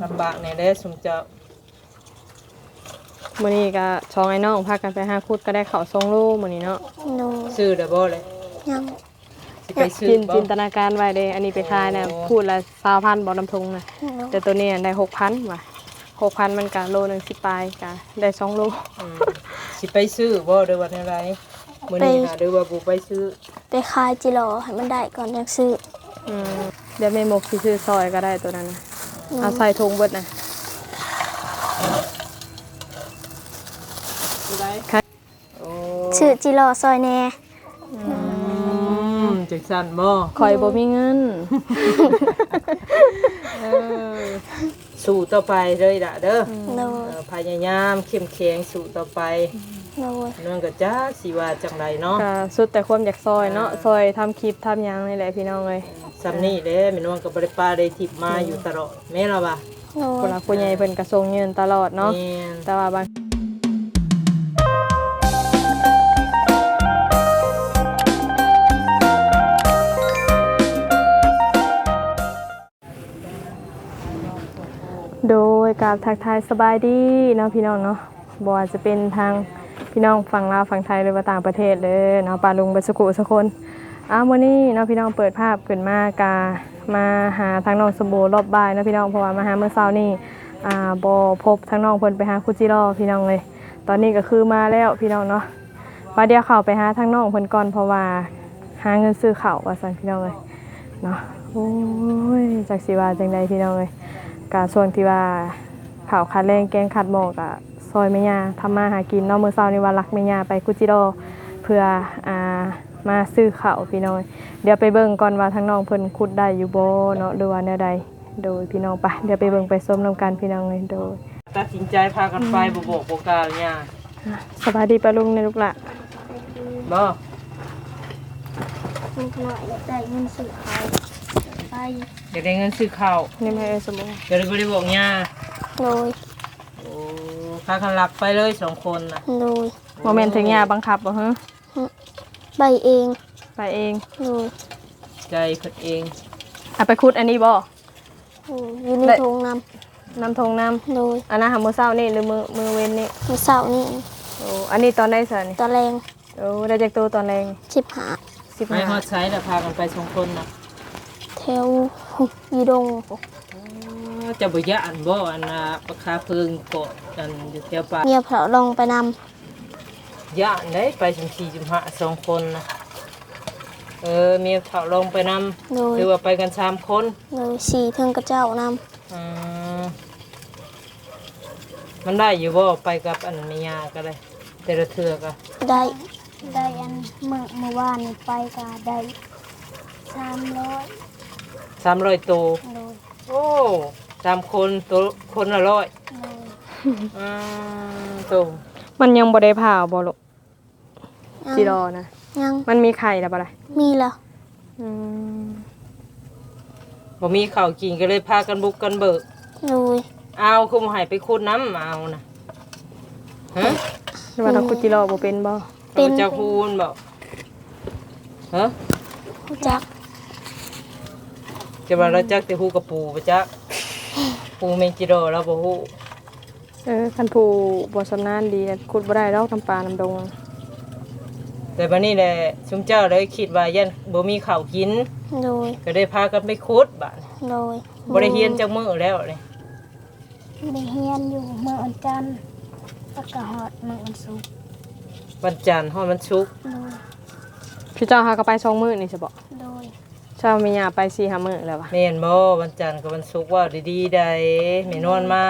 ລຳບາກແດ່ເດ້ຊຸມເຈົ້າ. ມື້ນີ້ກໍສອງອ້າຍນ້ອງພາກັນໄປຫາຂຸດ ກໍໄດ້ເຂົ້າສອງໂລມື້ນີ້ເນາະ. ໂດຍ. ຊື້ແລ້ວບໍ່ເລີຍ? ຍັງ. ຊິໄປຊື້ບໍ່? ຈິນຕະນາການໄວ້ເດ້ ອັນນີ້ໄປຂາຍນະ ໂອ້ ພູດລະຊາວພັນບໍ່ ນຳຖົງນະ. ໂດຍ. ແຕ່ໂຕນີ້ໄດ້ຫົກພັນວ່າ ຫົກພັນມັນກະໂລໜຶ່ງສິບປາຍ ກະໄດ້ສອງໂລ. ອືມ ຊິໄປຊື້ບໍ່ ຫຼືວ່າແນວໃດ? ມື້ນີ້ຫາ ຫຼືວ່າບໍ່ໄປຊື້? ໄປຂາຍຈິລໍໃຫ້ມັນໄດ້ກ່ອນຈັ່ງຊື້. ອືມ ດຽວແມ່ມົກຊິຊື້ຊອຍກໍໄດ້ໂຕນັ້ນນະ. ອືມ ເອົາໃສ່ຖົງເບິດນະ. ໂອ້ ຊື້ຈິລໍຊອຍແດ່. ອືມ ຈັ່ງຊັ້ນບໍ່? ຂ້ອຍບໍ່ມີເງິນ. ເອີ ສູ້ຕໍ່ໄປເດີອີ່ຫຼ້າເດີ. ໂດຍ. ເອີ ພະຍາຍາມເຂັ້ມແຂງສູ້ຕໍ່ໄປ. ໂດຍ. ນ້ອງກໍຈັກຊິວ່າຈັ່ງໃດເນາະ ກໍສຸດແຕ່ຄວາມຢາກຊ່ອຍເນາະ. ອ່າ ຊ່ອຍທຳຄລິບທຳຫຍັງນີ້ແຫຼະພີ່ນ້ອງເອີຍ. ຊ່ຳນີ້ແຫຼະ ແມ່ນວນກໍບໍ່ໄດ້ປະໄດ້ຖິ້ມມາຢູ່ຕະຫຼອດ ແມ່ນລະວ່າ. ໂດຍ. ຜູ້ຫຼັກຜູ້ໃຫຍ່ເພິ່ນກໍສົ່ງເງິນຕະຫຼອດເນາະ. ແມ່ນ. ແຕ່ວ່າບາງ ໂດຍ ກາບທັກທາຍສະບາຍດີເນາະພີ່ນ້ອງເນາະ. ບໍ່ວ່າຈະເປັນທາງພີ່ນ້ອງຝັ່ງລາວຝັ່ງໄທ ຫຼືວ່າຕ່າງປະເທດເດີເນາະ ປ້າລຸງເບິດສູ່ຜູ້ສູ່ຄົນ. ອ້າວ ມື້ນີ້ເນາະພີ່ນ້ອງ ເປີດພາບຂຶ້ນມາກະມາຫາທາງນ້ອງສົມບູລອບບ່າຍເນາະພີ່ນ້ອງ ເພາະວ່າມາຫາມື້ເຊົ້ານີ້ ອ່າ ບໍ່ພົບທາງນ້ອງເພິ່ນໄປຫາຂຸດຈິລໍພີ່ນ້ອງເອີຍ. ຕອນນີ້ກໍຄືມາແລ້ວພີ່ນ້ອງເນາະ ວ່າດຽວເຂົ້າໄປຫາທາງນ້ອງເພິ່ນກ່ອນ ເພາະວ່າຫາເງິນຊື້ເຂົ້າວ່າຊັ້ນພີ່ນ້ອງເອີຍ. ເນາະ ໂອ້ຍ ຈັກຊິວ່າຈັ່ງໃດພີ່ນ້ອງເອີຍ. ກະຊ່ວງທີ່ວ່າເຜົາຂາດແລງແກງຂາດໝໍ້ ກະຊ່ອຍແມ່ຍ່າທຳມາຫາກິນເນາະ. ມື້ເຊົ້ານີ້ວ່າລັກແມ່ຍ່າໄປຂຸດຈິລໍ ເພື່ອ ອ່າ ມາຊື້ເຂົ້າພີ່ນ້ອງເອີຍ. ດຽວໄປເບິ່ງກ່ອນວ່າທາງນ້ອງເພິ່ນຂຸດໄດ້ຢູ່ບໍ່ເນາະ ຫຼືວ່າແນວໃດ. ໂດຍ ພີ່ນ້ອງ ໄປ ດຽວໄປເບິ່ງໄປຊົມນຳກັນພີ່ນ້ອງເອີຍ. ໂດຍ. ຕັດສິນໃຈພາກັນໄປ ອືມ ບໍ່ບອກບໍ່ກ່າວຫຍັງ. ສະບາຍດີປ້າລຸງແດ່ລູກຫຼ້າ. ບໍ່ ລູກນ້ອຍຢາກໄດ້ເງິນຊື້ເຂົ້າ ໄປ ຢາກໄດ້ເງິນຊື້ເຂົ້າ. ນີ້ແມ່ເອີຍ ສົມບູ ກໍເລີຍບໍ່ໄດ້ບອກຍ່າ. ໂດຍ. ໂອ້ ພາກັນລັກໄປເລີຍສອງຄົນນະ. ໂດຍ. ບໍ່ແມ່ນຖືກຍ່າບັງຄັບບໍ່? ຫຶ ໄປເອງ. ໄປເອງ. ໂດຍ. ໃຈເພິ່ນເອງ. ເອົາໄປຂຸດອັນນີ້ບໍ່? ໂອ້ ຢູ່ໃນຖົງນຳ ນຳຖົງນຳ. ໂດຍ. ອັນນັ້ນຫາມື້ເຊົ້ານີ້ ຫຼື ມື້ ມື້ເວັນນີ້? ມື້ເຊົ້ານີ້. ໂອ້ ອັນນີ້ຕອນໃດຊະນີ້? ຕອນແລງ. ໂອ້ ໄດ້ຈັກໂຕຕອນແລງ? ສິບຫ້າ. ໄປຮອດໃສລະ ພາກັນໄປສອງຄົນນະ? ແຖວຢູ່ດົງ. ອໍ ເຈົ້າບໍ່ຢ້ານບໍ່ ອັນນ່າ ປາຄາເພີງເກາະ ອັນຢູ່ແຖວປ່າ? ເມຍເຖົ້າລອງໄປນຳ. ຢ້ານໄດ໋ ໄປຊຸມສີ່ຊຸມຫ້າສອງຄົນນະ. ເອີ ເມຍເຖົ້າລອງໄປນຳ. ໂດຍ. ຫຼືວ່າໄປກັນສາມຄົນ? ໂດຍ ສີ່ເທິງຂະເຈົ້ານຳ. ອືມ ມັນໄດ້ຢູ່ບໍ່ ໄປກັບອັນແມ່ຍ່າກໍໄດ້ ແຕ່ລະເທື່ອກໍ? ໄດ້ ໄດ້ອັນ ມື້ ມື້ວານນີ້ໄປກໍໄດ້ສາມຮ້ອຍ. ສາມຮ້ອຍໂຕ. ໂດຍ. ໂອ້ ສາມຄົນ ໂຕ ຄົນລະຮ້ອຍ. ໂດຍ. ອືມ ໂຕ ມັນຍັງບໍ່ໄດ້ຜ່າບໍ່ລູກ? ອືມ ຈິລໍນະ. ຍັງ. ມັນມີໄຂ່ແລ້ວບໍ່ລະ? ມີແລ້ວ. ອືມ ບໍ່ມີເຂົ້າກິນກໍເລີຍພາກັນບຸກກັນເບີກ. ໂດຍ. ອາວ ຄືບໍ່ໃຫ້ໄປຂຸດນຳ ອາວນະ? ຮະ ຫຼືວ່າລາວຂຸດຈິລໍບໍ່ເປັນບໍ່? ເປັນ. ເຈົ້າຮູ້ບໍ່? ຮະ ຮູ້ຈັກ. ຈະວ່າລາວຈັກແຕ່ຮູ້ກະປູບໍ່ຈັກ ປູແມງຈິລໍລາວບໍ່ຮູ້. ເອີ ຄັນຜູ້ບໍ່ຊຳນານດີນະ ຂຸດບໍ່ໄດ້ດອກ ນຳປ່ານຳດົງ. ແຕ່ບາດນີ້ແຫຼະ ຊຸມເຈົ້າເລີຍຄິດວ່າຢ້ານບໍ່ມີເຂົ້າກິນ. ໂດຍ. ກໍໄດ້ພາກັນໄປຂຸດບາດ. ໂດຍ. ບໍ່ໄດ້ຮຽນຈັກມື້ແລ້ວນີ້? ໄດ້ຮຽນຢູ່ມື້ວັນຈັນ ແລ້ວກໍຮອດມື້ວັນສຸກ. ວັນຈັນຮອດວັນສຸກ. ໂດຍ. ຄືເຈົ້າຫາກໍໄປສອງມື້ນີ້ຊະບໍ? ໂດຍ. ເຈົ້າແມ່ຍ່າໄປສີ່ຫ້າມື້ແລ້ວຫວາ? ແມ່ນບໍ່? ວັນຈັນກັບວັນສຸກ ເວົ້າດີໆໄດ໋. ແມ່ນວນມາ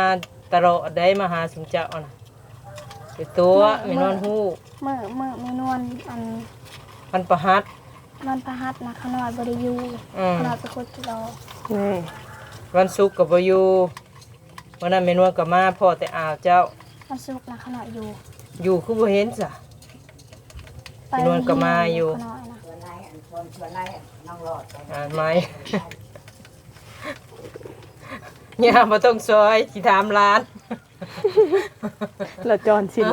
ຕະຫຼອດໄດ໋ ມາຫາຊຸມເຈົ້ານະ. ໄປຕົວະ ແມ່ນວນຮູ້. ມື້ ມື້ແມ່ນວນ ອັນ ວັນພະຫັດ ວັນພະຫັດນະ ຂະນ້ອຍບໍ່ໄດ້ຢູ່. ອືມ ຂະນ້ອຍໄປຂຸດຈິລໍ. ນີ້ ວັນສຸກກໍບໍ່ຢູ່. ມື້ນັ້ນແມ່ນວນກໍມາ ພໍ້ແຕ່ອາວເຈົ້າ. ວັນສຸກນະ ຂະນ້ອຍຢູ່. ຢູ່ຄືບໍ່ເຫັນຊະ? ໄປ ແມ່ນວນກໍມາຢູ່. ຂະນ້ອຍນະ ອ່ານໄມ້ ຍ່າບໍ່ຕ້ອງຊ່ອຍ ຊິຖາມຫຼານ. ລະຈອນສິນ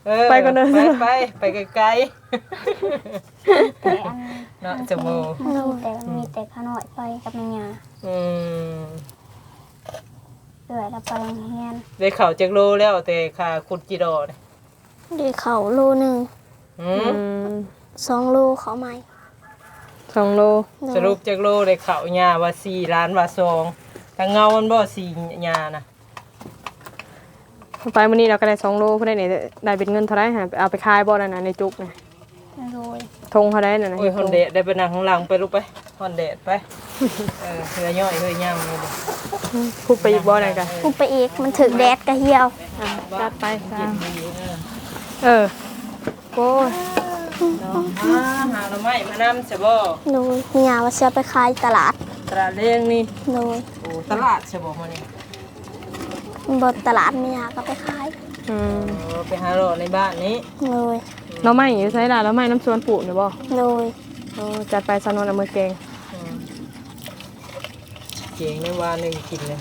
ເອີ ໄປກ່ອນເດີ ໄປ ໄປ ໄປໄກໆ. ແຕ່ອັນ ເນາະ ຈະບໍ່ ມີແຕ່ ມີແຕ່ຂະນ້ອຍໄປກັບແມ່ຍ່າ. ອືມ ເອື້ອຍລະໄປໂຮງຮຽນ. ໄດ້ເຂົ້າຈັກໂລແລ້ວ ແຕ່ຄ່າຂຸດຈີ່ດໍນີ້? ໄດ້ເຂົ້າໂລໜຶ່ງ. ຫືມ? ອືມ ສອງໂລເຂົ້າໃໝ່. ສອງໂລ. ໂດຍ. ສະຫຼຸບຈັກໂລໄດ້ເຂົ້າ? ຍ່າວ່າສີ່ ຫຼານວ່າສອງ. ທາງເງົາມັນບໍ່ສີ່ ຍ່ານະ? ໄປມື້ນີ້ລາວກໍໄດ້ສອງໂລພຸ້ນໃດ໋ນີ້. ໄດ້ເປັນເງິນເທົ່າໃດຫະ? ເອົາໄປຂາຍບໍ່ນັ້ນນະ ໃນຈຸກນະ? ໂດຍ. ຖົງເທົ່າໃດນັ້ນນະ? ໂອ້ຍ ຮ້ອນແດດ ໄດ້ໄປນັ່ງຂ້າງຫຼັງໄປລູກໄປ. ຮ້ອນແດດໄປ. ເອີ ເຫື່ອຍ້ອຍເຫື່ອຍັງຢູ່ນີ້. ອືມ ພຸບໄປອີກບໍ່ນັ້ນກະ? ເອີ ພຸບໄປອີກ ມັນຖືກແດດກະຫ່ຽວ. ອ່າ ຈັດໄປຊະ. ເອີ ໂອ້ຍ ເນາະ. ຫາໜໍ່ໄມ້ມານຳຊະບໍ່? ໂດຍ. ເມຍວ່າຊິເອົາໄປຂາຍຕະຫຼາດ. ຕະຫຼາດແລງນີ້? ໂດຍ. ໂອ້ ຕະຫຼາດຊະບໍ່ມື້ນີ້? ບໍ່ ຕະຫຼາດ ເມຍກໍໄປຂາຍ. ອືມ ເອີ ໄປຫາເລາະໃນບ້ານນີ້. ໂດຍ. ອືມ ໜໍ່ໄມ້ຢູ່ໃສລະ? ໜໍ່ໄມ້ນຳສວນປູກນີ້ບໍ່? ໂດຍ. ໂອ້ ຈັດໄປຊະ ນວນເອົາມາແກງ. ອືມ ແກງໃນວານນີ້ກິນເລີຍ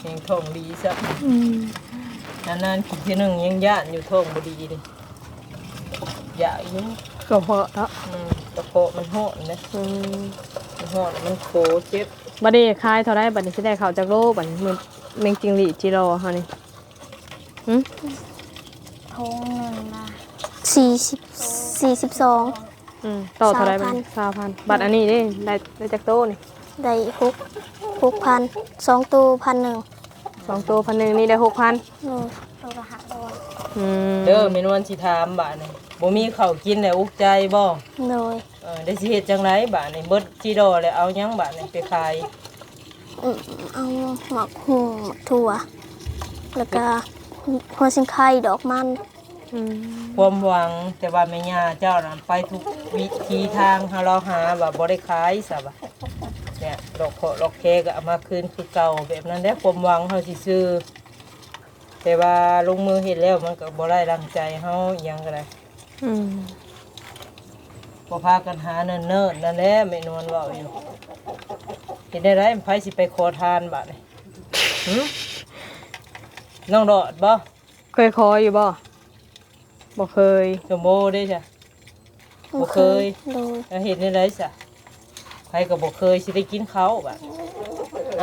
ແຮງທ້ອງດີຊະ. ອືມ ນານໆກິນເທື່ອໜຶ່ງ ຍັງຢ້ານຢູ່ ທ້ອງບໍ່ດີນີ້. ຢາກຢູ່ ກະເພາະເນາະ. ອືມ ກະເພາະມັນຮ້ອນເດ້. ອືມ ມັນຮ້ອນ ມັນໂຄເຈັບ. ບັດນີ້ຂາຍເທົ່າໃດ? ບັດນີ້ຊິໄດ້ເຂົ້າຈັກໂລ? ບັດນີ້ແມງຈິງຫຼີ່ຈີ່ລໍເຮົານີ້. ຫືມ? ຖົງໜຶ່ງນະ ສີ່ສິບ ສີ່ສິບສອງ. ອືມ ຕໍ່ເທົ່າໃດບັດນີ້? ຊາວພັນ. ຊາວພັນ. ບັດອັນນີ້ເດ້ ໄດ້ ໄດ້ຈັກໂຕນີ້? ໄດ້ຫົກ ຫົກພັນ. ສອງໂຕພັນໜຶ່ງ. ສອງໂຕພັນໜຶ່ງ ນີ້ໄດ້ຫົກພັນ. ໂດຍ. ໂຕລະຫ້າຮ້ອຍ. ອືມ ເດີ ແມ່ນວນຊິຖາມບາດນີ້ ບໍ່ມີເຂົ້າກິນແລ້ວອຸກໃຈບໍ່? ໂດຍ. ເອີ ໄດ້ຊິເຮັດຈັ່ງໃດບາດນີ້? ເບິດຈີ່ດໍແລ້ວ ເອົາຫຍັງບາດນີ້ໄປຂາຍ? ອືມ ເອົາໝາກຫຸ່ງ ໝາກຖົ່ວ ແລ້ວກະຫົວຊິງໄຄ ດອກມັນ. ອືມ ຄວາມຫວັງ ແຕ່ວ່າແມ່ຍ່າເຈົ້ານະໄປທຸກວິທີທາງ ເຮົາລາວຫາວ່າບໍ່ໄດ້ຂາຍຊະວ່າ ເນຍ ລອກເຄາະລອກແຄກໍເອົາມາຄືນຄືເກົ່າ. ແບບນັ້ນແຫຼະ ຄວາມຫວັງເຮົາຊິຊື້ ແຕ່ວ່າລົງມືເຮັດແລ້ວ ມັນກໍບໍ່ໄດ້ດັ່ງໃຈເຮົາ ອີ່ຫຍັງກໍໄດ້. ອືມ ບໍ່ພາກັນຫາເນີນໆ ນັ້ນແຫຼະ ແມ່ນວນເວົ້າຢູ່. ເຮັດແນວໃດ ໃຜຊິໄປຂໍທານບາດນີ້? ຫືມ? ນ້ອງດອດບໍ່? ເຄີຍຂໍຢູ່ບໍ່? ບໍ່ເຄີຍ. ສົມໂພເດ້ຊະ? ບໍ່ເຄີຍ. ໂດຍ. ແລ້ວເຮັດແນວໃດຊະ? ໃຜກໍບໍ່ເຄີຍ ຊິໄດ້ກິນເຂົ້າບາດ.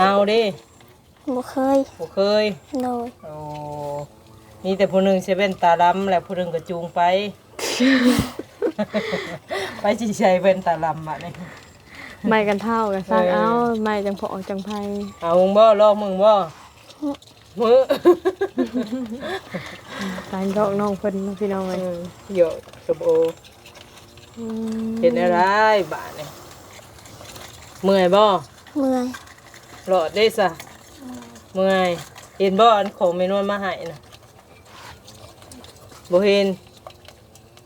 ອາວເດ້? ບໍ່ເຄີຍ. ບໍ່ເຄີຍ. ໂດຍ. ໂອ້ ມີແຕ່ຜູ້ໜຶ່ງໃສ່ແວ່ນຕາດຳ ແລ້ວຜູ້ໜຶ່ງກໍຈູງໄປ. ໃຜຊິໃສ່ແວ່ນຕາດຳບາດນີ້? ໄມ້ກັນເທົາກໍສັກເອົາ. ເອີ ໄມ້ຈັ່ງພໍອອກຈັ່ງໄພ. ເອົາເບິ່ງບໍ່? ລອງເບິ່ງບໍ່? ມື້ ການຫຼອກນ້ອງເພິ່ນພີ່ນ້ອງເອີຍ. ເອີ ຢອກສົມໂອ. ອືມ ເຮັດແນວໃດບາດນີ້? ເມື່ອຍບໍ່? ເມື່ອຍ. ຫຼອດເດ້ຊະ? ເມື່ອຍ. ເຫັນບໍ່ ອັນຂອງແມ່ນວນມາໃຫ້ນະ? ບໍ່ເຫັນ.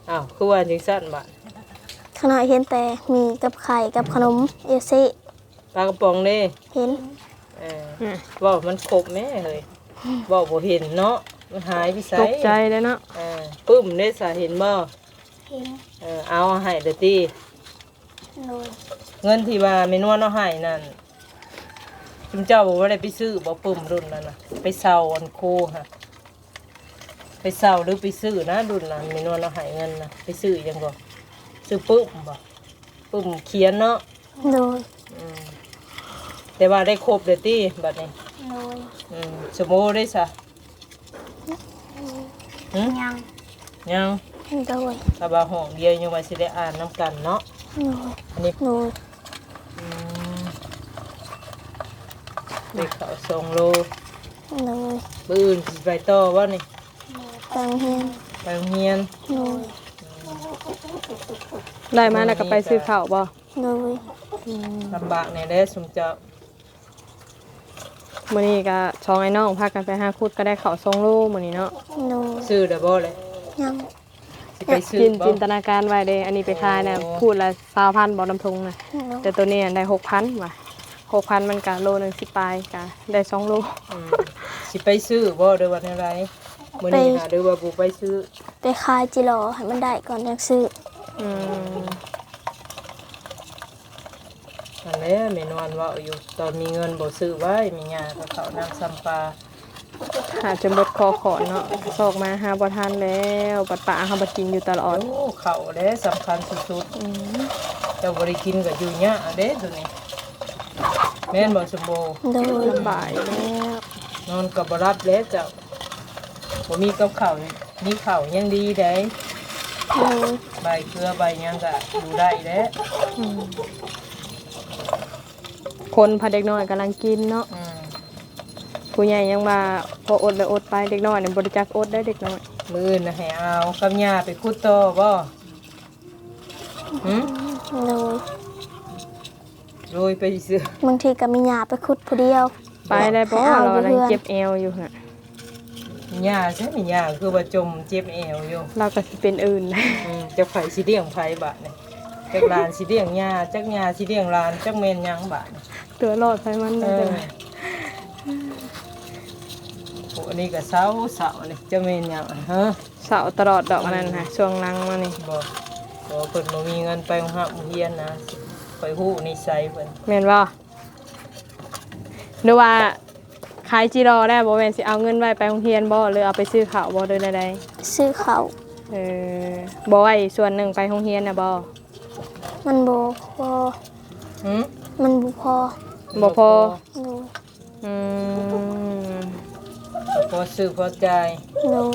ອ້າວ ຄືວ່າຈັ່ງຊັ້ນບາດ? ຂ້ານ້ອຍເຫັນແຕ່ໝີ່ກັບໄຂ່ກັບຂະໜົມເອວເຊ. ປາກະປ໋ອງເດ້? ເຫັນ. ເອີ ອືມ ເວົ້າມັນຄົບແມ້ເຮີ້ຍ. ເວົ້າບໍ່ເຫັນເນາະ ມັນຫາຍໄປໃສ? ຕົກໃຈເດ້ເນາະ. ເອີ ປຶ້ມເດ້ສະ ເຫັນບໍ່? ເຫັນ. ເອີ ເອົາໃຫ້ເດີ້ຕິ. ໂດຍ. ເງິນທີ່ວ່າແມ່ນວນເອົາໃຫ້ນັ້ນ ຊຸມເຈົ້າບໍ່ໄດ້ໄປຊື້ບໍ່? ປຶ້ມລຸ້ນນັ້ນນະ ໄປເຊົ່າອັນຄູຫັ້ນ ໄປເຊົ່າຫຼືໄປຊື້ນະ ລຸ້ນນັ້ນແມ່ນວນເອົາໃຫ້ເງິນນະ ໄປຊື້ຫຍັງກໍ ຊື້ປຶ້ມບໍ່? ປຶ້ມຂຽນເນາະ. ໂດຍ. ອືມ ແຕ່ວ່າໄດ້ຄົບເລີຍຕິບັດນີ້? ໂດຍ. ອືມ ສົມໂອເດ້ສະ? ຫຶ? ຍັງ. ຍັງ. ໂດຍ. ຖ້າວ່າຫ້ອງດຽວຍັງວ່າຊິໄດ້ອ່ານນຳກັນເນາະ. ໂດຍ. ອັນນີ້ ໂດຍ. ອືມ ໄດ້ເຂົ້າສອງໂລ. ໂດຍ. ມື້ອື່ນຊິໄປຕໍ່ບໍ່ນີ້? ໄປໂຮງຮຽນ. ໄປໂຮງຮຽນ. ໂດຍ. ອືມ ໄດ້ມາແລ້ວກໍໄປຊື້ເຂົ້າບໍ່? ໂດຍ. ອືມ ລຳບາກແດ່ເດ້ຊຸມເຈົ້າ. ມື້ນີ້ກໍສອງອ້າຍນ້ອງພາກັນໄປຫາຂຸດ ກໍໄດ້ເຂົ້າສອງໂລມື້ນີ້ເນາະ. ໂດຍ. ຊື້ແລ້ວບໍ່ເລີຍ? ຍັງ. ຊິໄປຊື້ບໍ່? ຈິນ ຈິນຕະນາການໄວ້ເດ້ ອັນນີ້ໄປຂາຍນະ ໂອ້ ພູດລະຊາວພັນບໍ່ ນຳຖົງນະ. ໂດຍ. ແຕ່ໂຕນີ້ໄດ້ຫົກພັນວ່າ ຫົກພັນມັນກະໂລໜຶ່ງສິບປາຍ ກະໄດ້ສອງໂລ. ອືມ ຊິໄປຊື້ບໍ່ ຫຼືວ່າແນວໃດ? ມື້ນີ້ນະ ຫຼືວ່າບໍ່ໄປຊື້? ໄປຂາຍຈິລໍໃຫ້ມັນໄດ້ກ່ອນຈັ່ງຊື້. ອືມ ຫັ້ນແຫຼະ ແມ່ນວນເວົ້າຢູ່ ຕອນມີເງິນບໍ່ຊື້ໄວ້ ແມ່ຍ່າກໍເຂົ້ານາງຊຳປາ ຫາຈົນເບິດຄໍຂອນເນາະ ຊອກມາຫາບໍ່ທັນແລ້ວ ບັດປາເຮົາບັດກິນຢູ່ຕະຫຼອດ. ໂອ້ ເຂົ້າແຫຼະສຳຄັນສຸດໆ. ອືມ ເຈົ້າບໍ່ໄດ້ກິນກໍຢູ່ຍາກເດ້ໂຕນີ້ ແມ່ນບໍ່ສົມໂບ? ໂດຍ. ສະບາຍແລ້ວ. ນອນກໍບໍ່ຫຼັບແຫຼະເຈົ້າ. ບໍ່ມີກັບເຂົ້າ ມີເຂົ້າຍັງດີໃດ໋. ໂດຍ. ໃບເກືອໃບຫຍັງກໍຢູ່ໄດ້ແຫຼະ. ອືມ. ຄົນພາເດັກນ້ອຍກຳລັງກິນເນາະ. ອືມ. ຜູ້ໃຫຍ່ຍັງວ່າພໍອົດແລ້ວອົດໄປ ເດັກນ້ອຍນີ້ບໍ່ຮູ້ຈັກອົດເດ້ເດັກນ້ອຍ. ມື້ອື່ນນະໃຫ້ອາວກັບຍ່າໄປຂຸດຕໍ່ບໍ່? ຫື? ໂດຍ. ໂດຍໄປຊື່. ບາງທີກໍມີຍ່າໄປຂຸດຜູ້ດຽວ. ໄປໄດ້ບໍ່? ແລ້ວລາວຍັງເຈັບແອວຢູ່ຫັ້ນນະ. ຍ່າໃສ? ແມ່ຍ່າຄືວ່າຈົມເຈັບແອວຢູ່. ລາວກໍຊິເປັນອື່ນ. ອືມ. ຈັກໃຜຊິລ້ຽງໃຜບາດນີ້? ຈັກຫຼານຊິລ້ຽງຍ່າ ຈັກຍ່າຊິລ້ຽງຫຼານ ຈັກແມ່ນຫຍັງບາດນີ້. ຕົວລອດໃຜມັນ. ເອີ. ໂອ້ ອັນນີ້ກໍເຊົາໆ ອັນນີ້ຈະແມ່ນຫຍັງຫັ້ນ? ເຊົາຕະຫຼອດດອກ ອັນນັ້ນນະ ອືມ ຊ່ວງຫຼັງມານີ້. ບໍ່ ບໍ່ ເພິ່ນບໍ່ມີເງິນໄປໂຮງຮຽນນະ ຂ້ອຍຮູ້ນິໄສເພິ່ນ. ແມ່ນບໍ່? ຫຼືວ່າຂາຍຈີລໍແລ້ວ ບໍ່ແມ່ນຊິເອົາເງິນໄວ້ໄປໂຮງຮຽນບໍ່ ຫຼືເອົາໄປຊື້ເຂົ້າບໍ່ ຫຼືແນວໃດ? ຊື້ເຂົ້າ. ເອີ ບໍ່ໄວ້ສ່ວນໜຶ່ງໄປໂຮງຮຽນນະບໍ່? ມັນບໍ່ພໍ. ຫື? ມັນບໍ່ພໍ. ບໍ່ພໍ. ບໍ່ພໍ. ໂດຍ. ອືມ ພໍຊື້ພໍຈ່າຍ. ໂດຍ.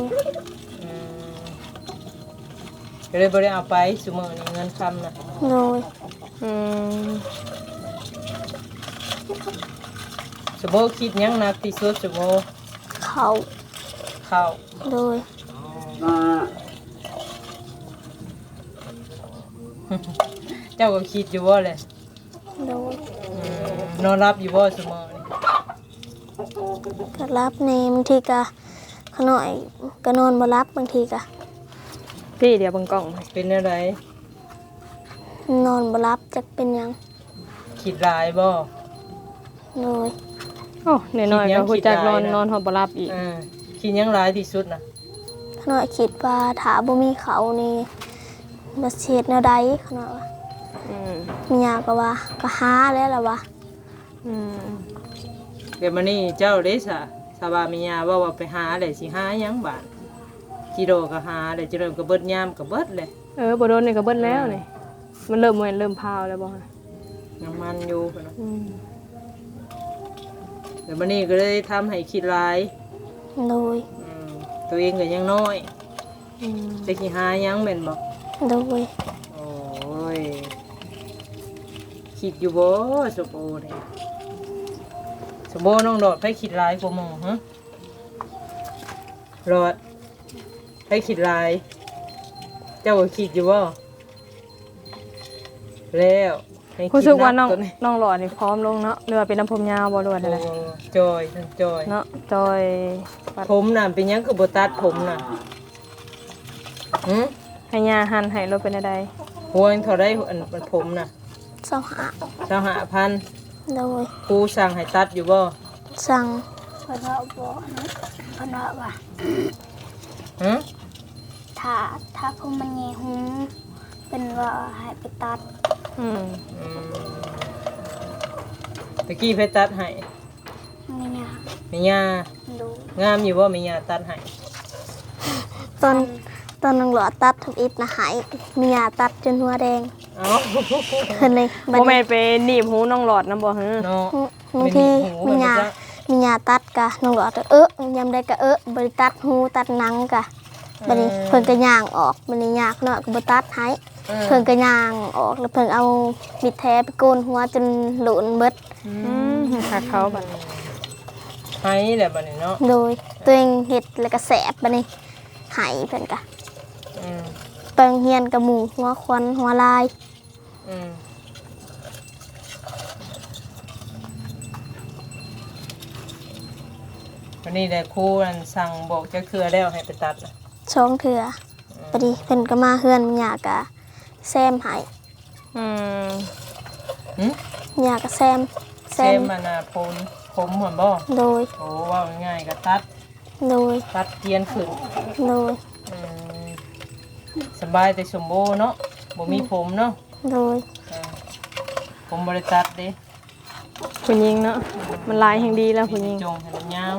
ອືມ ກໍເລີຍບໍ່ໄດ້ເອົາໄປຊຸມື້ນີ້ເງິນຄຳນະ. ໂດຍ. ອືມ ສົມໂພຄິດຫຍັງໜັກທີ່ສຸດ ສົມໂພ? ເຂົ້າ. ເຂົ້າ. ໂດຍ. ເຈົ້າກໍຄິດຢູ່ບໍ່ແຫຼະ? ໂດຍ. ອືມ ນອນຫຼັບຢູ່ບໍ່ຊຸມື້ນີ້? ກໍຫຼັບແດ່ ບາງທີກໍ ຂະນ້ອຍກໍນອນບໍ່ຫຼັບ ບາງທີກໍ. ຕິ ດຽວເບິ່ງກ້ອງ ເປັນແນວໃດ? ນອນບໍ່ຫຼັບ ຈັກເປັນຫຍັງ. ຄິດຫຼາຍບໍ່? ໂດຍ. ໂອ້ ນ້ອຍໆ ກໍຮູ້ຈັກນອນ ຄິດຫຼາຍນະ ນອນຮອດບໍ່ຫຼັບອີກ. ເອີ ຄິດຫຍັງຫຼາຍທີ່ສຸດນະ? ຂະນ້ອຍຄິດວ່າຖ້າບໍ່ມີເຂົ້ານີ້ ວ່າຊິເຮັດແນວໃດ ຂະນ້ອຍວ່າ. ອືມ ແມ່ຍ່າກໍວ່າ ກໍຫາແຫຼະລະວ່າ. ອືມ ແລ້ວມື້ນີ້ເຈົ້າເດ້ຊະ ຖ້າວ່າແມ່ຍ່າເວົ້າວ່າໄປຫາແຫຼະ ຊິຫາຫຍັງບາດ? ຈີລໍກໍຫາແຫຼະ ຈີລໍກໍເບິດ ຍາມກໍເບິດແຫຼະ. ເອີ ບໍ່ດົນນີ້ກໍເບິດແລ້ວນີ້. ອືມ ມັນເລີ່ມ ແມ່ນເລີ່ມພາວແລ້ວບໍ່? ຍັງມັນຢູ່ເພິ່ນວ່າ. ອືມ ແລ້ວມື້ນີ້ກໍເລີຍທຳໃຫ້ຄິດຫຼາຍ. ໂດຍ. ອືມ ຕົວເອງກໍຍັງນ້ອຍ. ອືມ ຈັກຊິຫາຫຍັງແມ່ນບໍ່? ໂດຍ. ໂອ້ຍ ຄິດຢູ່ບໍ່ ສົມໂອນີ້? ສົມໂອ ນ້ອງຫຼອດ ໃຜຄິດຫຼາຍກວ່າໝູ່ຫື? ຫຼອດ ໃຜຄິດຫຼາຍ? ເຈົ້າກໍຄິດຢູ່ບໍ່? ແລ້ວ ໃຫ້ຄິດ ຮູ້ສຶກວ່ານ້ອງ ໜັກຕົວນີ້ ນ້ອງຫຼອດນີ້ຜອມລົງເນາະ ຫຼືວ່າເປັນນຳຜົມຍາວບໍ່ ຫຼືວ່າແນວໃດ? ໂອ້ ຈ່ອຍ ຈ່ອຍເນາະ ຈ່ອຍ. ຜົມນະ ເປັນຫຍັງຄືບໍ່ຕັດຜົມນະ? ຫື? ໃຫ້ຍ່າຫັນໃຫ້ໂລດ ເປັນແນວໃດ? ຫົວເທົ່າໃດ ອັນ ອັນຜົມນະ? ຊາວຫ້າ. ຊາວຫ້າພັນ. ໂດຍ. ຄູສັ່ງໃຫ້ຕັດຢູ່ບໍ່? ສັ່ງ. ເພິ່ນເວົ້າບໍ່ນະ ເພິ່ນເວົ້າວ່າ ຫື? ຖ້າ ຖ້າຜົມມັນໃຫຍ່ຫຸ່ງ ເພິ່ນວ່າໃຫ້ໄປຕັດ. ອືມ ອືມ ຕະກີ້ໃຜຕັດໃຫ້? ແມ່ຍ່າ. ແມ່ຍ່າ. ໂດຍ. ງາມຢູ່ບໍ່ແມ່ຍ່າຕັດໃຫ້? ຕອນ ຕອນນ້ອງຫຼອດຕັດທຳອິດນະ ໃຫ້ແມ່ຍ່າຕັດຈົນຫົວແດງ. ເອົ້າ ເພິ່ນເລີຍ ບໍ່ແມ່ນໄປໜີບຫູນ້ອງຫຼອດນຳບໍ່? ເນາະ ບາງທີແມ່ຍ່າ ແມ່ຍ່າຕັດກະນ້ອງຫຼອດເອິະ ຍາມໃດກະເອິະ ບໍ່ໄດ້ຕັດຫູຕັດໜັງກະ. ບາດນີ້ ເອີ ເພິ່ນກໍຍ່າງອອກ ບາດນີ້ຍ່ານ້ອຍກໍບໍ່ຕັດໃຫ້. ເອີ ເພິ່ນກໍຍ່າງອອກ ແລ້ວເພິ່ນເອົາມີດແທໄປໂກນຫົວຈົນໂຫຼນເບິດ. ອືມ ອືມ ຄັກເຂົາບາດ ໃຫ້ແຫຼະບາດນີ້ເນາະ. ໂດຍ. ຕົວເອງເຮັດແລ້ວກໍແສບ ບາດນີ້ໃຫ້ເພິ່ນກະ. ອືມ ໄປໂຮງຮຽນກັບໝູ່ ຫົວຄວັນຫົວລາຍ. ອືມ ບາດນີ້ແຫຼະ ຄູອັນສັ່ງບອກຈັກເທື່ອແລ້ວໃຫ້ໄປຕັດນະ? ສອງເທື່ອ. ອືມ ບາດນີ້ເພິ່ນກໍມາເຮືອນ ແມ່ຍ່າກໍແຊມໃຫ້. ອືມ ຫຶ? ຍ່າກໍແຊມ ແຊມ ແຊມອັນນ່າ ຜົມ ຜົມຫັ້ນບໍ່? ໂດຍ. ໂອ້ ເວົ້າງ່າຍໆກໍຕັດ. ໂດຍ. ຕັດກຽນຂຶ້ນ. ໂດຍ. ອືມ ສະບາຍແຕ່ສົມໂອເນາະ ບໍ່ມີ ອືມ ຜົມເນາະ. ໂດຍ. ເອີ ຜົມບໍ່ໄດ້ຕັດເດ້ ຜູ້ຍິງເນາະ. ອືມ ມັນລາຍແຮງດີແລ້ວຜູ້ຍິງ ຈົງໃຫ້ມັນຍາວ.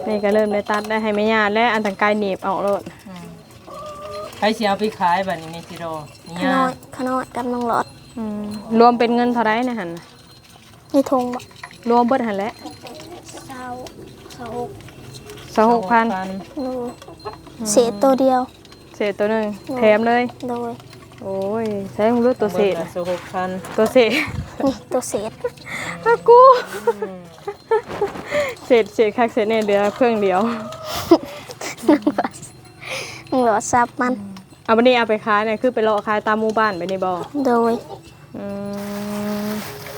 ນີ້ກໍເລີ່ມໄດ້ຕັດ ໄດ້ໃຫ້ແມ່ຍ່າແລ້ວ ອັນຕັງກາຍໜີບອອກໂລດ. ອືມ ໃຜຊິເອົາໄປຂາຍບາດນີ້ ແມ່ຈີໂດ? ແມ່ຍ່າ. ຂະນ້ອຍ ຂະນ້ອຍກັບນ້ອງຫຼອດ. ອືມ ລວມເປັນເງິນເທົ່າໃດໃນຫັ້ນນະ? ໃນຖົງບໍ່? ລວມເບິດຫັ້ນແຫຼະ. ຊາວ ຊາວຫົກ ຊາວຫົກພັນ ໂດຍ ເສດໂຕດຽວ ເສດໂຕໜຶ່ງ ໂດຍ ແຖມເລີຍ ໂດຍ ໂອ້ຍ ໃຊ້ເບິ່ງດູໂຕເສດ ຊາວຫົກພັນ ໂຕເສດ ນີ້ໂຕເສດ ອາກູ ເສດ ເສດຄັກເສດແນ່ ເຫຼືອເຄິ່ງດຽວ ໜຶ່ງຮ້ອຍ ໜຶ່ງຮ້ອຍຊັບມັນ. ເອົາ ບັດນີ້ເອົາໄປຂາຍນີ້ ຄືໄປເລາະຂາຍຕາມໝູ່ບ້ານແບບນີ້ບໍ່? ໂດຍ ອືມ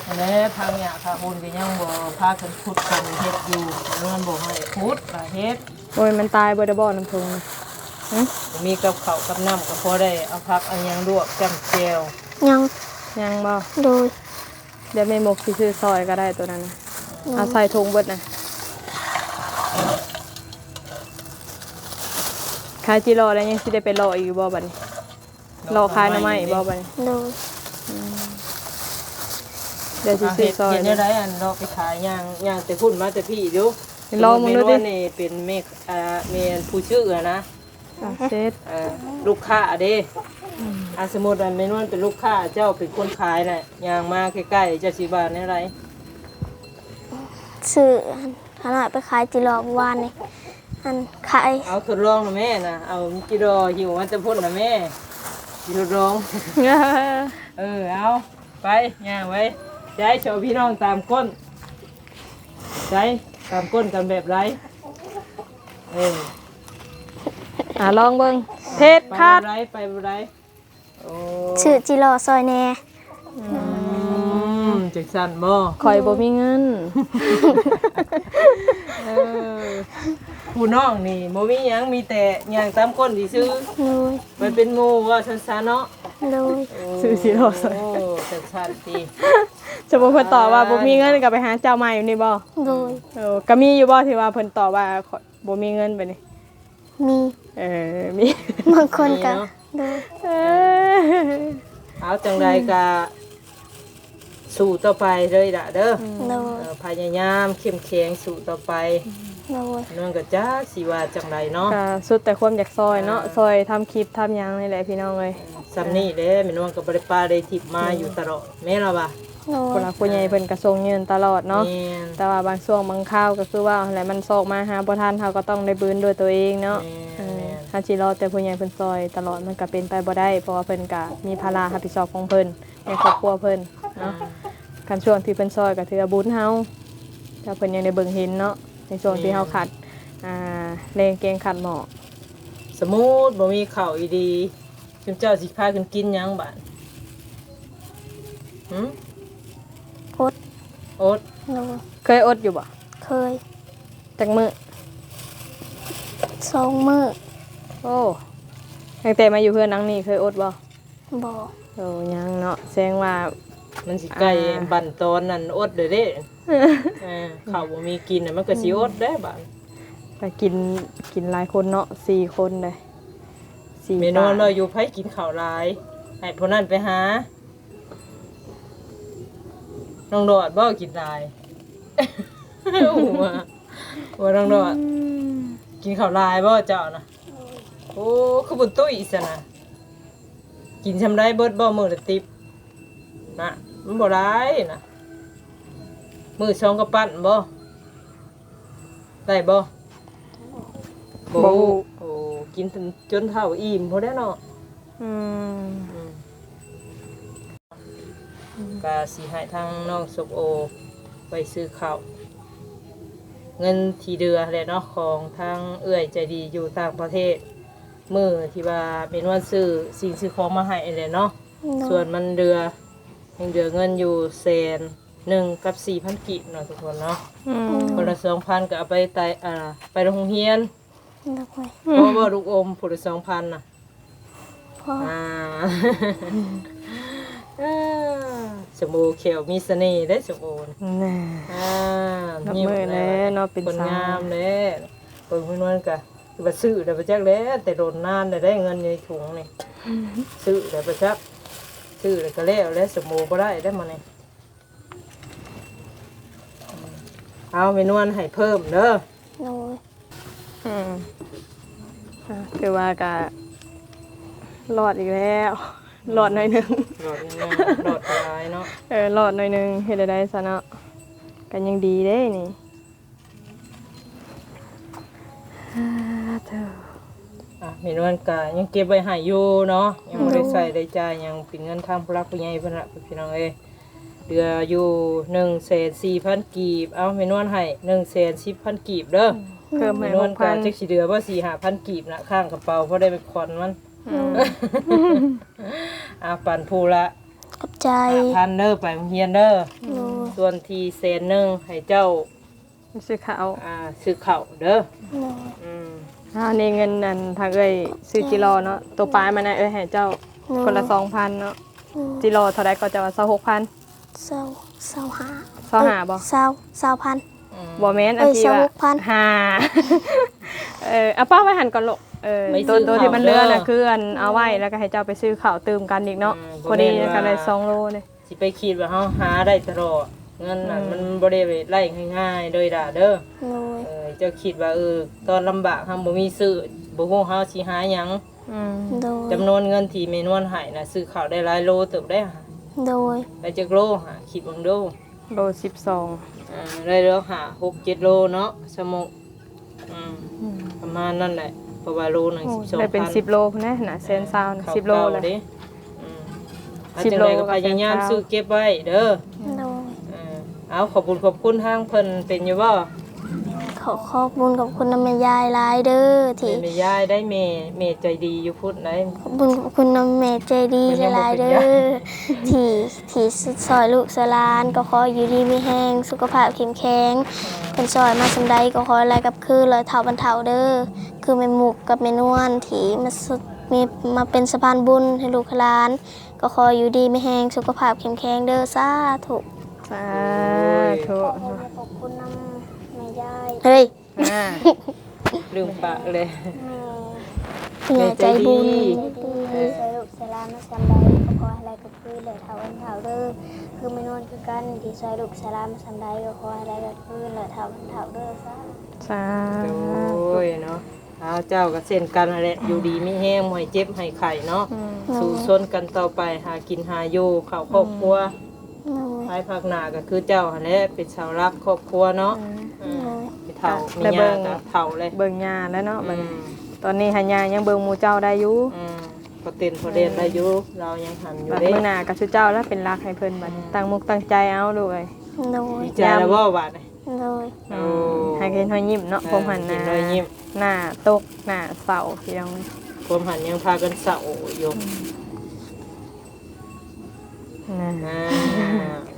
ຫັ້ນແຫຼະ ທາງຫຍ້າທາງໂຮນກໍຍັງບໍ່ພາກັນຂຸດກັນເຮັດຢູ່ ມັນບໍ່ໃຫ້ຂຸດ ກໍເຮັດ. ໂອ້ຍ ມັນຕາຍເບິດແລ້ວບໍ່ ນ້ຳທົ່ງນະ? ຫຶ? ມີກັບເຂົ້າກັບນ້ຳ ກໍພໍໄດ້ເອົາຜັກເອົາຫຍັງລວກຈ້ຳແຈ່ວ. ຍັງ ຍັງບໍ່? ໂດຍ ດຽວແມ່ມົກຊິຊື້ຊອຍກໍໄດ້ໂຕນັ້ນນະ ອືມ ເອົາໃສ່ຖົງເບິດນະ. ຂາຍຈິເລາະແລ້ວຍັງຊິໄດ້ໄປເລາະອີກຢູ່ບໍ່ບັດນີ້? ເລາະຂາຍໜໍ່ໄມ້ອີກບໍ່ບັດນີ້? ໂດຍ ອືມ ດຽວຊິຊື້ຊອຍ ເຮັດແນວໃດ ອັນເລາະໄປຂາຍ ຍ່າງ ຍ່າງແຕ່ພຸ້ນມາແຕ່ພີ້ຢູ່ ລອງເບິ່ງດູຕິ ແມ່ນວ່ານີ້ເປັນແມ່ ອ່າ ແມ່ນຜູ້ຊື້ຫັ້ນນະ. ອ່າ ເສັດ ເອີ ລູກຄ້າເດ້ ອືມ ອ່າ ສົມມຸດວ່າແມ່ນວນເປັນລູກຄ້າ ເຈົ້າເປັນຄົນຂາຍນະ ຍ່າງມາໃກ້ໆ ເຈົ້າຊິວ່າແນວໃດ? ຊື້ ຫານ້ອຍໄປຂາຍຈິເລາະມື້ວານນີ້ ອັນຂາຍ ເອົາທົດລອງນະແມ່ນະ ເອົາຈິເລາະຫິ້ວມາແຕ່ພຸ້ນນະແມ່ ຊິທົດລອງ ເອີ ເອົາ ໄປ ຍ່າງໄປ ໃຊ້ໂຊພີ່ນ້ອງຕາມກົ້ນ ໃຊ້ຕາມກົ້ນກັນແບບໃດ? ເອີ ອ່າ ລອງເບິ່ງ ເຜັດຄັກ ໄປບໍ່ໄດ້ ໄປບໍ່ໄດ້ ໂອ້ ຊື້ຈິເລາະຊອຍແດ່ ອືມ ຈັ່ງຊັ້ນບໍ່? ຂ້ອຍບໍ່ມີເງິນ ເອີ ຜູ້ນ້ອງນີ້ບໍ່ມີຫຍັງ ມີແຕ່ຍ່າງຕາມກົ້ນຊື່ໆ ໂດຍ ໄປເປັນໝູ່ວ່າຊັ້ນຊະເນາະ ໂດຍ ຊື້ຈິເລາະຊອຍ ໂອ້ ຈັ່ງຊັ້ນຕິ ສົມມຸດເພິ່ນຕອບວ່າ ອ່າ ບໍ່ມີເງິນກໍໄປຫາເຈົ້າໃໝ່ນີ້ບໍ່? ໂດຍ ເອີ ກໍມີຢູ່ບໍ່ທີ່ວ່າເພິ່ນຕອບວ່າ ບໍ່ມີເງິນແບບນີ້? ມີ ເອີ ມີ ບາງຄົນກໍ ມີເນາະ ໂດຍ ເອີ ເອົາ ຈັ່ງໃດກໍສູ້ຕໍ່ໄປເດີລະເດີ ອືມ ໂດຍ ເອີ ພະຍາຍາມເຂັ້ມແຂງສູ້ຕໍ່ໄປ ໂດຍ ນ້ອງກໍຈັກຊິວ່າຈັ່ງໃດເນາະ ກໍສຸດແຕ່ຄວາມຢາກຊ່ອຍເນາະ ອ່າ ຊ່ອຍທຳຄລິບທຳຫຍັງນີ້ແຫຼະພີ່ນ້ອງເອີຍ ຊ່ຳນີ້ແຫຼະ ແມ່ນວນກໍບໍ່ໄດ້ປະໄດ້ຖິ້ມມາຢູ່ຕະຫຼອດ ແມ່ນລະວ່າ ໂດຍ ຜູ້ຫຼັກຜູ້ໃຫຍ່ເພິ່ນກໍສົ່ງເງິນຕະຫຼອດເນາະ ແມ່ນ ແຕ່ວ່າບາງຊ່ວງບາງຄາວກໍຄືວ່າຫັ້ນແຫຼະ ມັນຊອກມາຫາບໍ່ທັນ ເຮົາກໍຕ້ອງໄດ້ບືນດ້ວຍຕົວເອງເນາະ ແມ່ນ ເອີ ແມ່ນ ເຮົາຊິລໍແຕ່ຜູ້ໃຫຍ່ເພິ່ນຊ່ອຍຕະຫຼອດ ມັນກໍເປັນໄປບໍ່ໄດ້ ເພາະວ່າເພິ່ນກໍມີພາລະຮັບຜິດຊອບຂອງເພິ່ນໃນຄອບຄົວເພິ່ນເນາະ ອ່າ ຄັນຊ່ວງທີ່ເພິ່ນຊ່ອຍກໍຖືວ່າບຸນເຮົາ ຖ້າເພິ່ນຍັງໄດ້ເບິ່ງເຫັນເນາະ ໃນຊ່ວງທີ່ເຮົາ ແມ່ນ ຂາດ ອ່າ ແລງແກງຂາດໝໍ້ ສົມມຸດບໍ່ມີເຂົ້າອີ່ດີ ຊຸມເຈົ້າຊິພາກັນກິນຫຍັງບາດ? ຫຶ? ອົດ ອົດ ໂດຍ ເຄີຍອົດຢູ່ບໍ່? ເຄີຍ ຈັກມື້? ສອງມື້ ໂອ້ ຕັ້ງແຕ່ມາຢູ່ເຮືອນຫຼັງນີ້ເຄີຍອົດບໍ່? ບໍ່ ໂອ້ ຍັງເນາະ ແສດງວ່າມັນຊິໃກ້ ອ່າ ບັ້ນຕອນນັ້ນອົດເດ້ ເອີ ເຂົ້າບໍ່ມີກິນ ມັນກໍຊິອົດໄດ້ບາດ ກໍກິນ ກິນຫຼາຍຄົນເນາະ ສີ່ຄົນເດ້ ສີ່ ແມ່ນວນວ່າຢູ່ໃຜກິນເຂົ້າຫຼາຍ ໃຫ້ຜູ້ນັ້ນໄປຫາ ນ້ອງດອດບໍ່ກິນຫຼາຍ ວ່າ ວ່ານ້ອງດອດ ອືມ ກິນເຂົ້າຫຼາຍບໍ່ເຈົ້ານະ? ໂອ້ ຄືບໍ່ຕຸ້ຍຊັ້ນນະ ກິນຊ່ຳໃດເບິດບໍ່ມື້ລະຕິບນະ ມັນບໍ່ຫຼາຍນະ ມື້ສອງກະປັ້ນບໍ່? ໄດ້ບໍ່? ບໍ່ ບໍ່ຮູ້ ໂອ້ ກິນຈົນເຖົ້າອີ່ມພຸ້ນແຫຼະເນາະ ອືມ ອືມ ກະຊິໃຫ້ທາງນ້ອງສົມໂອໄປຊື້ເຂົ້າ ເງິນທີ່ເຫຼືອແຫຼະເນາະ ຂອງທາງເອື້ອຍໃຈດີຢູ່ຕ່າງປະເທດ ມື້ທີ່ວ່າແມ່ນວນຊື້ສິ່ງຊື້ຂອງມາໃຫ້ຫັ້ນແຫຼະເນາະ ໂດຍ ສ່ວນມັນເຫຼືອ ຍັງເຫຼືອເງິນຢູ່ແສນ ໜຶ່ງກັບສີ່ພັນກີບເນາະທຸກຄົນເນາະ ອືມ ຄົນລະສອງພັນກໍເອົາໄປໄຕ ອ່າ ໄປໂຮງຮຽນ ໂດຍ ພໍບໍ່ລູກອົມ ຜູ້ລະສອງພັນນະ? ພໍ ອ່າ ເອີ ສົມໂອແຂ້ວມີສະເໜ່ເດ້ ສົມໂອນະ ແນ່ ອ່າ ນັບມື້ແລ້ວເນາະ ເປັນ ຄົນງາມແລ້ວ ເບິ່ງເພິ່ນນວນກະ ວ່າຊື້ແລ້ວບໍ່ຈັກແຫຼະ ແຕ່ດົນນານແລ້ວໄດ້ເງິນໃນຖົງນີ້ ຊື້ແລ້ວບໍ່ຈັກ ຊື້ແລ້ວກໍແລ້ວແຫຼະ ສົມໂອບໍ່ໄດ້ແລ້ວມື້ນີ້ ເອົາ ແມ່ນວນໃຫ້ເພີ່ມເດີ ໂດຍ ອືມ ອ່າ ຖືວ່າກະລອດອີກແລ້ວ ອືມ ລອດໜ້ອຍໜຶ່ງ ລອດໜ້ອຍໜຶ່ງ ລອດບໍ່ຫຼາຍເນາະ ເອີ ລອດໜ້ອຍໜຶ່ງ ເຮັດແນວໃດຊະເນາະ ກໍຍັງດີເດ້ນີ້. ອື ອ່າ ເຈົ້າ ອ່ະ ແມ່ນວນກະຍັງເກັບໄວ້ໃຫ້ຢູ່ເນາະ ຍັງບໍ່ໄດ້ໃຊ້ໄດ້ຈ່າຍຫຍັງ ເປັນເງິນທາງຜູ້ຫຼັກຜູ້ໃຫຍ່ເພິ່ນລະ ພີ່ນ້ອງເອີຍ. ເຫຼືອຢູ່ໜຶ່ງແສນສີ່ພັນກີບ ເອົາ ແມ່ນວນໃຫ້ໜຶ່ງແສນສິບພັນກີບເດີ. ເພີ່ມໃຫ້ ແມ່ນວນກະ ຫົກພັນ ຈັກຊິເຫຼືອບໍ່ ສີ່ຫ້າພັນກີບນະ ຂ້າງກະເປົາ ພໍໄດ້ໄປຜ່ອນມັນ. ອືມ ອ່າ ປັນຜູ້ລະ ຂອບໃຈ ຫ້າພັນເດີ ໄປໂຮງຮຽນເດີ. ໂດຍ ສ່ວນທີ່ແສນໜຶ່ງໃຫ້ເຈົ້າ ຊື້ເຂົ້າ ອ່າ ຊື້ເຂົ້າເດີ. ໂດຍ ອືມ ອ່າ ນີ້ເງິນອັນທາງເອື້ອຍຊື້ຈິລໍເນາະ ໂຕປາຍມັນນະ ເອື້ອຍໃຫ້ເຈົ້າ ໂດຍ ຄົນລະສອງພັນເນາະ. ໂດຍ ຈິລໍເທົ່າໃດກໍ ເຈົ້າວ່າຊາວຫົກພັນ ຊາວ ຊາວຫ້າ ຊາວຫ້າບໍ່ ຊາວ ຊາວພັນ. ອືມ ບໍ່ແມ່ນ ເອີຍ ອັນທີ່ວ່າ ຊາວຫົກພັນ ຫ້າ ເອີ ເອົາປະໄວ້ຫັ້ນກ່ອນລູກ. ເອີ ໄປຊື້ ໂຕ ໂຕທີ່ມັນເຫຼືອນະ ເຂົ້າເດີ ຄືອັນເອົາໄວ້ ແລ້ວກໍໃຫ້ເຈົ້າໄປຊື້ເຂົ້າຕື່ມກັນອີກເນາະ. ອືມ ພໍດີ ບໍ່ແມ່ນວ່າ ກໍໄດ້ສອງໂລນີ້ ຊິໄປຄິດວ່າເຮົາຫາໄດ້ຕະຫຼອດ ເງິນນັ້ນ ອືມ ມັນບໍ່ໄດ້ໄດ້ງ່າຍໆເດີດາເດີ. ໂດຍ ເອີ ເຈົ້າຄິດວ່າ ເອີ ຕອນລຳບາກເຮົາບໍ່ມີຊື້ ບໍ່ຮູ້ເຮົາຊິຫາຫຍັງ. ອືມ ໂດຍ ຈຳນວນເງິນທີ່ແມ່ນວນໃຫ້ນະ ຊື້ເຂົ້າໄດ້ຫຼາຍໂລເຕີບໄດ໋. ໂດຍ ໄດ້ຈັກໂລຫາ ຄິດເບິ່ງດູ. ໂລສິບສອງ ອ່າ ໄດ້ໂລຫ້າ ຫົກ ເຈັດໂລເນາະ ສະໝຸກ. ອືມ ອືມ ປະມານນັ້ນແຫຼະ ເພາະວ່າໂລໜຶ່ງ ໂອ້ ສິບສອງພັນ ໄດ້ເປັນສິບໂລພຸ້ນແຫຼະນະ ແສນຊາວ ເອີ ສິບໂລແລ້ວເດ້. ອືມ ເອົາ ຈັ່ງໃດກໍພະຍາຍາມຊື້ເກັບໄວ້ເດີ. ໂດຍ ເອີ ເອົາ ຂອບບຸນຂອບຄຸນທາງເພິ່ນເປັນຢູ່ບໍ່? ຂໍຂອບບຸນຂອບຄຸນນຳແມ່ຍາຍຫຼາຍເດີ ທີ່ ແມ່ຍາຍໄດ້ ແມ່ ແມ່ໃຈດີຢູ່ພຸ້ນໄດ໋. ຂອບບຸນຂອບຄຸນນຳແມ່ໃຈດີຫຼາຍໆເດີ ທີ່ ທີ່ຊ່ອຍລູກຊ່ອຍຫຼານ ກໍຂໍຢູ່ດີມີແຮງ ສຸຂະພາບເຂັ້ມແຂງ. ເພິ່ນຊ່ອຍມາສ່ຳໃດກໍຂໍໃຫ້ໄດ້ກັບຄືນຮ້ອຍເທົ່າພັນເທົ່າເດີ ຄືແມ່ໝຸກກັບແມ່ນວນທີ່ມາ ມີ ມາເປັນສະພານບຸນໃຫ້ລູກໃຫ້ຫຼານ ກໍຂໍຢູ່ດີມີແຮງ ສຸຂະພາບເຂັ້ມແຂງເດີ ສາທຸ ສາທຸ. ໂອ້ຍ ຂອບຄຸນນຳແມ່ຍາຍ ເຮີ້ຍ ອ່າ ລືມປາກເລີຍ ແມ່ ຜູ້ໃຫຍ່ໃຈບຸນ ແມ່ໃຈດີ ເອີ ທີ່ຊ່ອຍລູກຊ່ອຍຫຼານມາສ່ຳໃດ ກໍຂໍໃຫ້ໄດ້ກັບຄືນຮ້ອຍເທົ່າພັນເທົ່າເດີ ຄືແມ່ນວນຄືກັນ ທີ່ຊ່ອຍລູກຊ່ອຍຫຼານມາສ່ຳໃດ ກໍຂໍໃຫ້ໄດ້ກັບຄືນຮ້ອຍເທົ່າພັນເທົ່າເດີ ສາ ສາ ໂອ້ຍເນາະ. ອ້າວ ເຈົ້າກໍເຊັ່ນກັນຫັ້ນແຫຼະ ຢູ່ດີມີແຮງ ບໍ່ໃຫ້ເຈັບໃຫ້ໄຂ້ເນາະ. ອືມ ສູ້ຊົນກັນຕໍ່ໄປ ຫາກິນຫາຢູ່ເຂົ້າຄອບຄົວ. ອືມ ໂດຍ ພາຍພາກໜ້າກໍຄືເຈົ້າຫັ້ນແຫຼະ ເປັນເສົາຫຼັກຄອບຄົວເນາະ. ອືມ ເອີ ໂດຍ ໄປເຖົ້າ ແມ່ຍ່າກໍເຖົ້າແລ້ວ ເບິ່ງຍ່າແລ້ວເນາະ. ອືມ ບັດນີ້ ຕອນນີ້ຫັ້ນຍ່າຍັງເບິ່ງໝູ່ເຈົ້າໄດ້ຢູ່. ອືມ ພໍເຕັ້ນພໍແລ່ນໄດ້ຢູ່ ເອີ ລາວຍັງຫັນຢູ່ເດ້. ບັດມື້ໜ້າກໍຊຸເຈົ້າແລ້ວເປັນຫຼັກໃຫ້ເພິ່ນ ບັດນີ້ ອືມ ຕັ້ງມຸກຕັ້ງໃຈເອົາລູກເອີຍ. ໂດຍ ດີໃຈແລ້ວບໍ່ບາດນີ້? ໂດຍ ໂອ້ ໃຫ້ເຫັນຮອຍຍິ້ມເນາະ. ເອີ ພວມຫັ້ນ ເຫັນຮອຍຍິ້ມ ໜ້າຕົກໜ້າເສົ້າພີ່ນ້ອງ ພວມຫັ້ນຍັງພາກັນເສົ້າຢູ່. ອືມ ນັ້ນ ອ່າ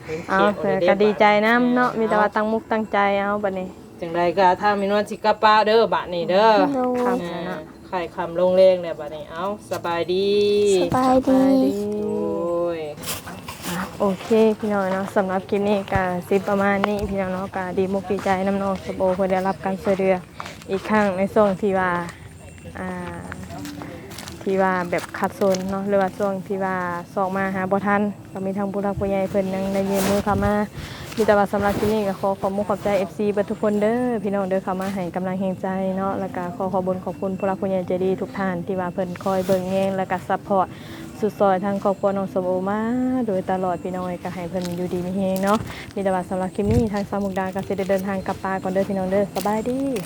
ເຫັນຂຽວ ເອົາ ແຕ່ກໍດີໃຈນຳເນາະ. ເອີ ມີແຕ່ວ່າ ເອົາ ຕັ້ງມຸກຕັ້ງໃຈເອົາບັດນີ້. ຈັ່ງໃດກໍທາງແມ່ນວນຊິກັບປະເດີ ບັດນີ້ເດີ. ໂດຍ ຄ່ຳແລ້ວເນາະ ອ່າ ຄ້າຍຄ່ຳລົງແລງແລ້ວບັດນີ້. ເອົາ ສະບາຍດີ ສະບາຍດີ ສະບາຍດີ. ໂອ້ຍ ອ່ະ ໂອເຄພີ່ນ້ອງເນາະ ສຳລັບຄລິບນີ້ກະຊິປະມານນີ້ພີ່ນ້ອງເນາະ. ກະດີມຸກດີໃຈນຳນ້ອງສຳໂອ ເພິ່ນໄດ້ຮັບການຊ່ວຍເຫຼືອອີກຄັ້ງ ໃນຊ່ວງທີ່ວ່າ ອ່າ ທີ່ວ່າແບບຂັດສົນເນາະ ຫຼືວ່າຊ່ວງທີ່ວ່າຊອກມາຫາບໍ່ທັນ ກໍມີທາງຜູ້ຫຼັກຜູ້ໃຫຍ່ເພິ່ນຍັງໄດ້ຍື່ນມືເຂົ້າມາ. ມີແຕ່ວ່າສຳລັບຄລິບນີ້ກໍຂໍຂອບມຸກຂອບໃຈ ເອັຟຊີ ເບິດທຸກຄົນເດີພີ່ນ້ອງເດີ ເຂົ້າມາໃຫ້ກຳລັງແຮງໃຈເນາະ. ແລ້ວກໍຂໍຂອບບຸນຂອບຄຸນຜູ້ຫຼັກຜູ້ໃຫຍ່ໃຈດີທຸກທ່ານ ທີ່ວ່າເພິ່ນຄອຍເບິ່ງແຍງ ແລ້ວກໍຊັບພອດຊຸດຊ່ອຍທາງຄອບຄົວນ້ອງສຳໂອມາໂດຍຕະຫຼອດພີ່ນ້ອງເອີຍ. ກໍໃຫ້ເພິ່ນຢູ່ດີມີແຮງເນາະ. ມີແຕ່ວ່າສຳລັບຄລິບນີ້ ທາງສາວມຸກດາກໍຊິໄດ້ເດີນທາງກັບປະກ່ອນເດີພີ່ນ້ອງເດີ. ສະບາຍດີ.